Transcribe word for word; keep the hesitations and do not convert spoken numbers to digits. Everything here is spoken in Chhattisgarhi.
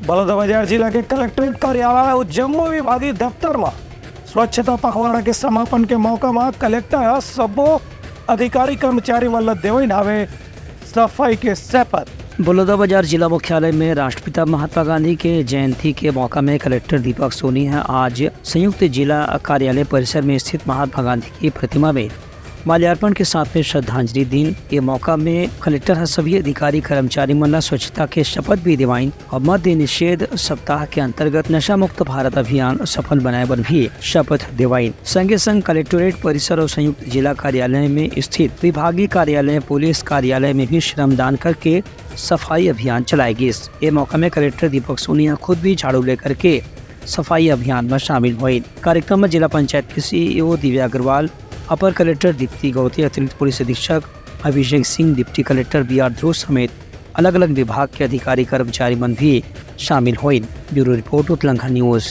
बलौदाबाजार जिला के कलेक्ट्रेट कार्यालय अउ जम्मो विभागीय दफ्तर म स्वच्छता पखवाड़ा के समापन के मौका म कलेक्टर ह सब्बो अधिकारी कर्मचारी मन ल देवइन हावे सफाई के शपथ। बलौदाबाजार जिला मुख्यालय में राष्ट्रपिता महात्मा गांधी के जयंती के मौका में कलेक्टर दीपक सोनी ह आज संयुक्त जिला कार्यालय परिसर में स्थित महात्मा गांधी की प्रतिमा में माल्यार्पण के साथ में श्रद्धांजलि दीन। ये मौका में कलेक्टर ह सभी अधिकारी कर्मचारी मन ला स्वच्छता के शपथ भी दिवाइन और मद्य निषेध सप्ताह के अंतर्गत नशा मुक्त भारत अभियान सफल बनाए बर भी शपथ दिवाइन। संगे संग कलेक्टोरेट परिसर और संयुक्त जिला कार्यालय में स्थित विभागीय कार्यालय, पुलिस कार्यालय में भी श्रमदान करके सफाई अभियान चलाए गिस। ये मौका में कलेक्टर दीपक सोनी ह खुद भी झाड़ू लेकर के सफाई अभियान में शामिल होइन। कार्यक्रम में जिला पंचायत के सीईओ दिव्या अग्रवाल, अपर कलेक्टर दीप्ति गौते, अतिरिक्त पुलिस अधीक्षक Abhishek Singh, deputy collector B R ध्रुव समेत अलग-अलग विभाग के अधिकारी कर्मचारी मन भी शामिल होइन। Bureau report, Utlangha news.